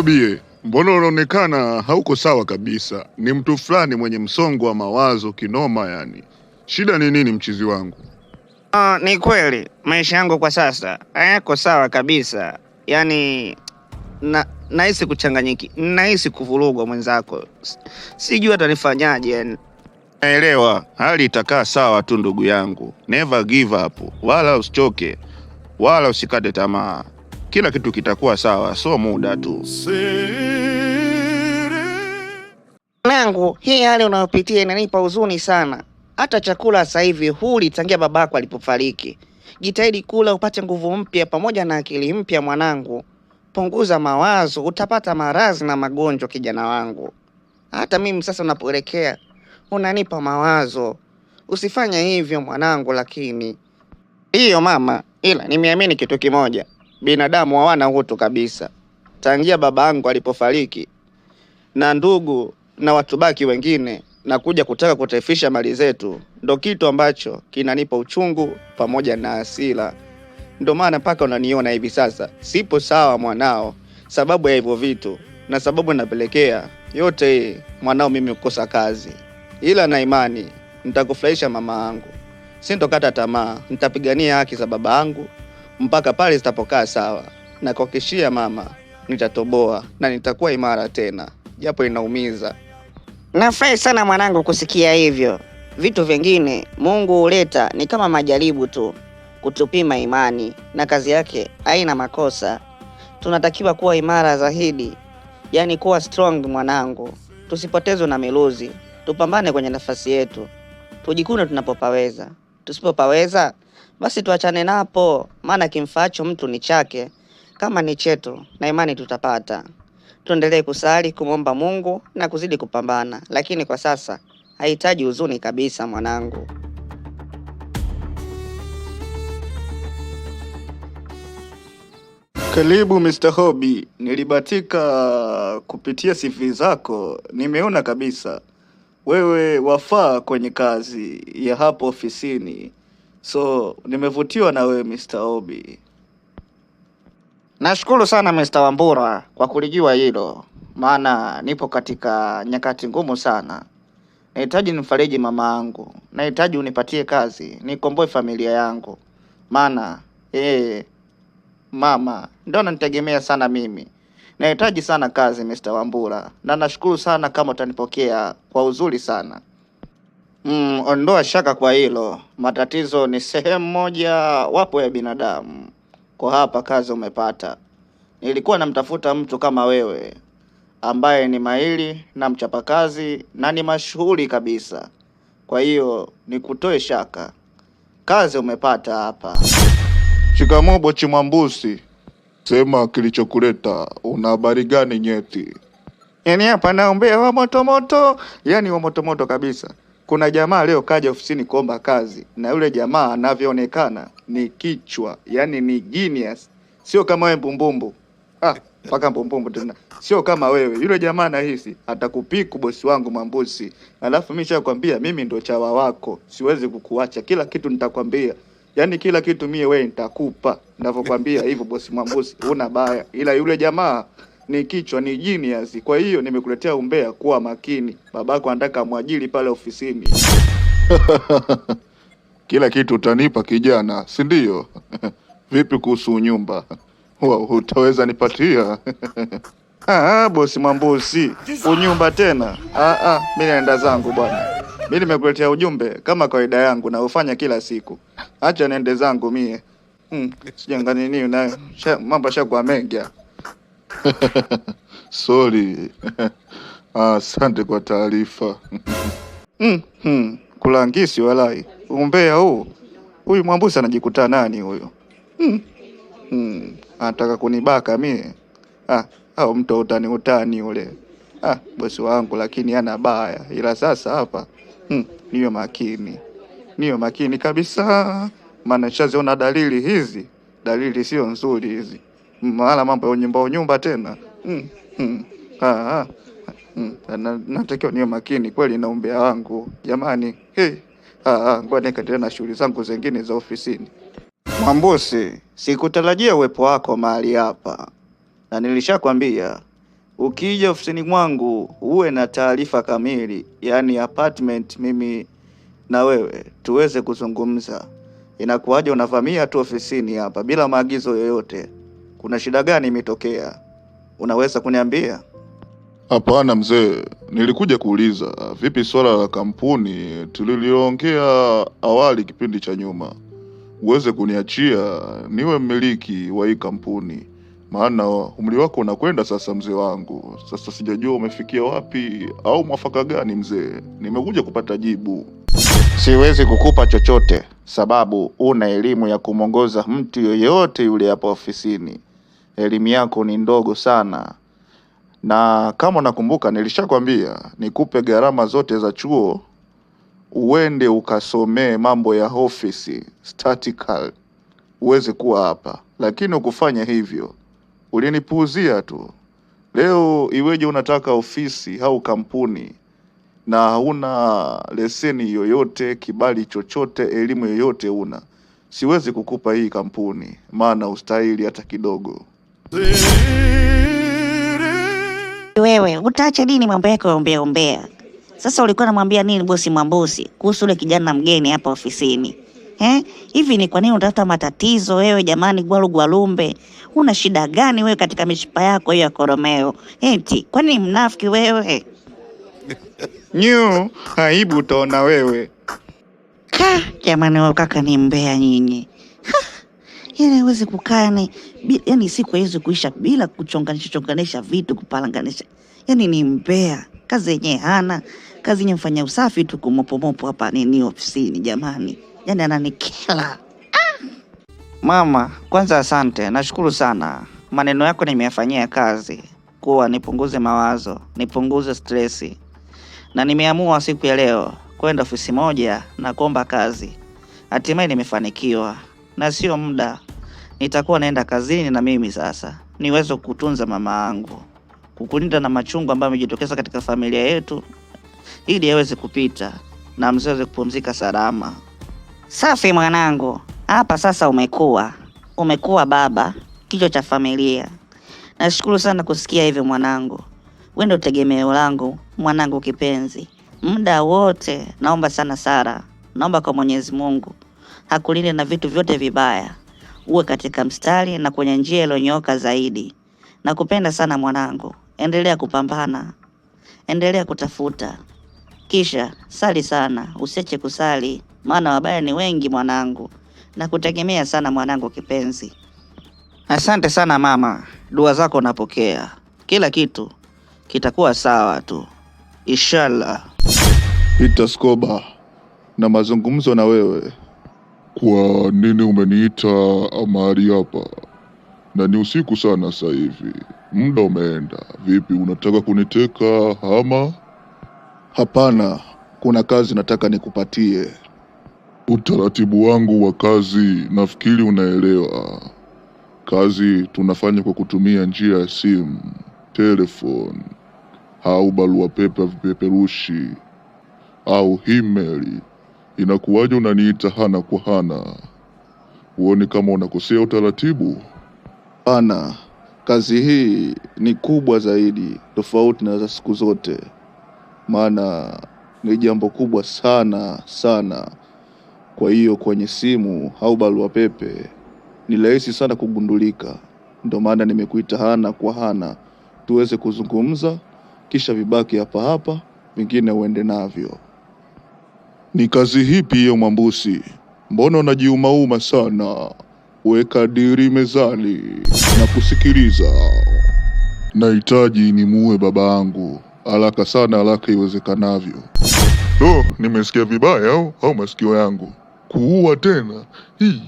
Hobie, mbona unaonekana hauko sawa kabisa? Ni mtu fulani mwenye msongo wa mawazo kinoma yani. Shida ni nini mchizi wangu? Ah, ni kweli maisha yangu kwa sasa hayako sawa kabisa, yaani na nahisi kuchanganyiki, nahisi kuvurugwa mwenzako, sijui hata nifanyaje yani. Naelewa hali itakaa sawa tu ndugu yangu, never give up, wala usichoke wala usikate tamaa, kila kitu kitakuwa sawa, so muda tu. Mwanangu, hii hali unayopitia inanipa huzuni sana. Hata chakula sasa hivi huli tangia babako alipofariki. Jitahidi kula upate nguvu mpya pamoja na akili mpya mwanangu. Punguza mawazo, utapata maradhi na magonjwa kijana wangu. Hata mimi sasa unapoelekea unanipa mawazo. Usifanye hivyo mwanangu, lakini hiyo mama, ila nimeamini kitu kimoja, binadamu hawana utu kabisa. Tangia babangu alipofariki na ndugu na watu baki wengine na kuja kutaka kutaifisha mali zetu, ndo kitu ambacho kinanipa uchungu pamoja na hasira. Ndo maana mpaka unaniona hivi sasa sipo sawa mwanao, sababu ya hivyo vitu na sababu inapelekea yote hii mwanao mimi kukosa kazi, ila na imani nitakufurahisha mama yangu, sintokata tamaa, nitapigania haki za baba yangu mpaka pale zitapokaa sawa. Nakuhakikishia mama, nitatoboa na nitakuwa imara tena, japo inaumiza. Nafurahi sana mwanangu kusikia hivyo. Vitu vingine Mungu huleta ni kama majaribu tu kutupima imani, na kazi yake haina makosa. Tunatakiwa kuwa imara zaidi, yaani kuwa strong mwanangu, tusipotezwe na miluzi, tupambane kwenye nafasi yetu, tujikune tunapopaweza. Tusipopaweza basi tuachane napo, maana kimfaacho mtu ni chake. Kama ni chetu, na imani tutapata. Tuendelee kusali, kumwomba Mungu na kuzidi kupambana, lakini kwa sasa hahitaji huzuni kabisa mwanangu. Karibu Mr. Hobby, nilibahatika kupitia CV zako, nimeona kabisa wewe wafaa kwenye kazi ya hapo ofisini, so nimevutiwa na wewe Mr. Hobby. Nashukuru sana Mr. Wambura kwa kulijua hilo, maana nipo katika nyakati ngumu sana. Nahitaji nimfariji mama yangu, nahitaji unipatie kazi nikomboe familia yangu, maana yeye mama ndo ananitegemea sana mimi. Nahitaji sana kazi Mr. Wambura, na nashukuru sana kama utanipokea kwa uzuri sana. Ondoa shaka kwa hilo. Matatizo ni sehemu moja wapo ya binadamu. Kwa hapa kazi umepata. Nilikuwa namtafuta mtu kama wewe ambaye ni mahiri na mchapakazi na ni mashuhuri kabisa. Kwa hiyo nikutoe shaka, kazi umepata hapa. Shikamoo Bochi Mwambusi. Sema kilichokuleta, una habari gani nyeti? Yaani hapa naombea wa moto moto, yaani wa moto moto kabisa. Kuna jamaa leo kaja ofisini kuomba kazi, na yule jamaa anavyoonekana ni kichwa, yaani ni genius, sio kama wewe mbumbumbu. Ah, mpaka mbumbumbu tena, sio kama wewe. Yule jamaa nahisi atakupiku bosi wangu Mwambusi. Alafu mimi nishakwambia mimi ndo chawa wako, siwezi kukuacha. Kila kitu nitakwambia, yaani kila kitu mie wewe nitakupa. Ninavyokwambia hivyo bosi Mwambusi, una baya, ila yule jamaa ni kichwa, ni genius. Kwa hiyo nimekuletea umbea, kuwa makini. Babako anataka mwajiri pale ofisini. Kila kitu utanipa kijana, si ndio? Vipi kuhusu nyumba? Utaweza nipatia? Ah, bosi Mwambusi, unyumba tena? Ah, mimi naenda zangu bwana. Mimi nimekuletea ujumbe kama kawaida yangu na ufanya kila siku. Acha niende zangu mie. Sijangani nini nayo. Mambo yashakuwa mengi hapa. Sorry. Asante kwa taarifa. Kulangisi walai. Umbea huu. Huyu Mwambusi anajikuta nani huyu? Anataka kunibaka mie. Ah, au mtu utani utani ule. Ah, bosi wangu lakini ana baya. Ila sasa hapa niwe makini. Niwe makini kabisa. Maana nishaziona dalili hizi. Dalili sio nzuri hizi. Maana mambo ya unyumba unyumba tena. Ah, ah. Natakiwa niwe makini kweli na umbea wangu. Jamani, hey. Ah, ah, ngoja nikaendelee na shughuli zangu zingine za ofisini. Mwambusi, sikutarajia uwepo wako mahali hapa, na nilishakwambia Ukija ofisini mwangu uwe na taarifa kamili, yaani apartment, mimi na wewe tuweze kuzungumza. Inakuwaje unavamia tu ofisini hapa bila maagizo yoyote? Kuna shida gani imetokea? Unaweza kuniambia? Hapana mzee, nilikuja kuuliza vipi swala la kampuni tuliliongea awali kipindi cha nyuma, uweze kuniachia niwe mmiliki wa hii kampuni, maana umri wako unakwenda sasa mzee wangu. Sasa sijajua umefikia wapi au mwafaka gani mzee, nimekuja kupata jibu. Siwezi kukupa chochote sababu una elimu ya kumwongoza mtu yoyote yule hapa ofisini. Elimu yako ni ndogo sana, na kama unakumbuka, nilishakwambia nikupe gharama zote za chuo uende ukasomee mambo ya ofisi statical uweze kuwa hapa, lakini ukufanya hivyo, ulinipuuzia tu. Leo iweje unataka ofisi au kampuni na hauna leseni yoyote, kibali chochote, elimu yoyote una? Siwezi kukupa hii kampuni, maana ustahili hata kidogo. Wewe utaacha lini mambo yako ya umbea umbea? Sasa ulikuwa unamwambia nini bosi Mwambusi kuhusu ule kijana mgeni hapa ofisini? Eh? Hivi ni kwa nini unatafuta matatizo wewe jamani, gwalu gwalumbe? Una shida gani wewe katika mishipa yako hiyo ya koromeo? Eti, kwani ni mnafiki wewe? Nyu, aibu utaona wewe. Ka, jamani wewe kaka ni mbea nyinyi. Yaani hawezi kukaa ni yaani siku haiwezi kuisha bila kuchonganisha chonganisha vitu kupalanganisha. Yaani ni mbea. Kazi yenyewe hana, kazi yenyewe mfanya usafi tu kumopomopo hapa nini ofisini jamani. Yaani ananikela. Mama, kwanza asante, nashukuru sana. Maneno yako nimeyafanyia kazi kuwa nipunguze mawazo, nipunguze stresi. Na nimeamua siku ya leo kwenda ofisi moja na kuomba kazi. Hatimaye nimefanikiwa, na sio muda nitakuwa naenda kazini na mimi sasa niweze kutunza mama yangu, kukulinda na machungu ambayo yamejitokeza katika familia yetu, ili aweze kupita na mzee aweze kupumzika salama. Safi mwanangu, hapa sasa umekuwa baba, kichwa cha familia. Nashukuru sana kusikia hivyo mwanangu. Wewe ndio tegemeo langu mwanangu kipenzi. Muda wote naomba sana Sara, naomba kwa Mwenyezi Mungu akulinde na vitu vyote vibaya, uwe katika mstari na kwenye njia iliyonyooka zaidi. Nakupenda sana mwanangu, endelea kupambana, endelea kutafuta, kisha sali sana, usiache kusali, maana wabaya ni wengi mwanangu. Nakutegemea sana mwanangu kipenzi. Asante sana mama, dua zako napokea, kila kitu kitakuwa sawa tu inshallah. Peter Scoba, na mazungumzo na wewe. Kwa nini umeniita mahali hapa? Na ni usiku sana sasa hivi, muda umeenda. Vipi, unataka kuniteka ama? Hapana, kuna kazi nataka nikupatie. Utaratibu wangu wa kazi nafikiri unaelewa. Kazi tunafanya kwa kutumia njia ya simu, telefoni au barua pepe ya vipeperushi au email. Inakuwaje unaniita hana kwa hana? Huoni kama unakosea utaratibu? Hapana, kazi hii ni kubwa zaidi, tofauti na za siku zote, maana ni jambo kubwa sana sana. Kwa hiyo kwenye simu au barua pepe ni rahisi sana kugundulika. Ndio maana nimekuita hana kwa hana, tuweze kuzungumza, kisha vibaki hapa hapa, vingine uende navyo. Ni kazi hipi hiyo Mwambusi? Mbona unajiumauma sana? Weka diri mezani na kusikiliza. Nahitaji nimuue baba yangu haraka sana, haraka iwezekanavyo. No, nimesikia vibaya au masikio yangu? Kuua tena? Hii,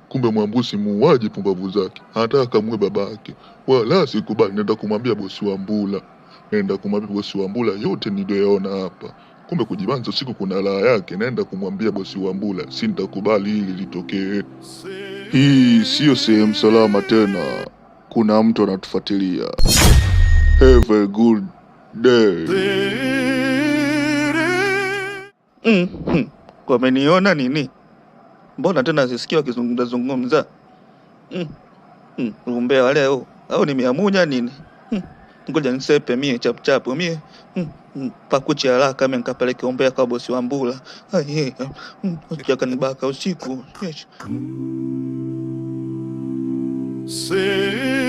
kumbe Mwambusi muuaji pumbavu zake, anataka kamue baba yake. Wala sikubali, naenda kumwambia bosi wa Mbula, naenda kumwambia bosi wa Mbula yote niliyoyaona hapa. Kumbe kujibanza usiku kuna raha yake. Naenda kumwambia bosi wa Mbula, sintakubali hili litokee. Hii siyo sehemu salama tena, kuna mtu anatufuatilia. Have a good day. Wameniona nini? Mbona tena sisikia wakizungumza zungumza? Umbea leo au nimeamunya nini? Ngoja nisepe mie chapuchapu mie pakuchi haraka mie nikapeleke umbea kwa bosi wa Mbula. Ai, usije akanibaka usiku. Yes. Say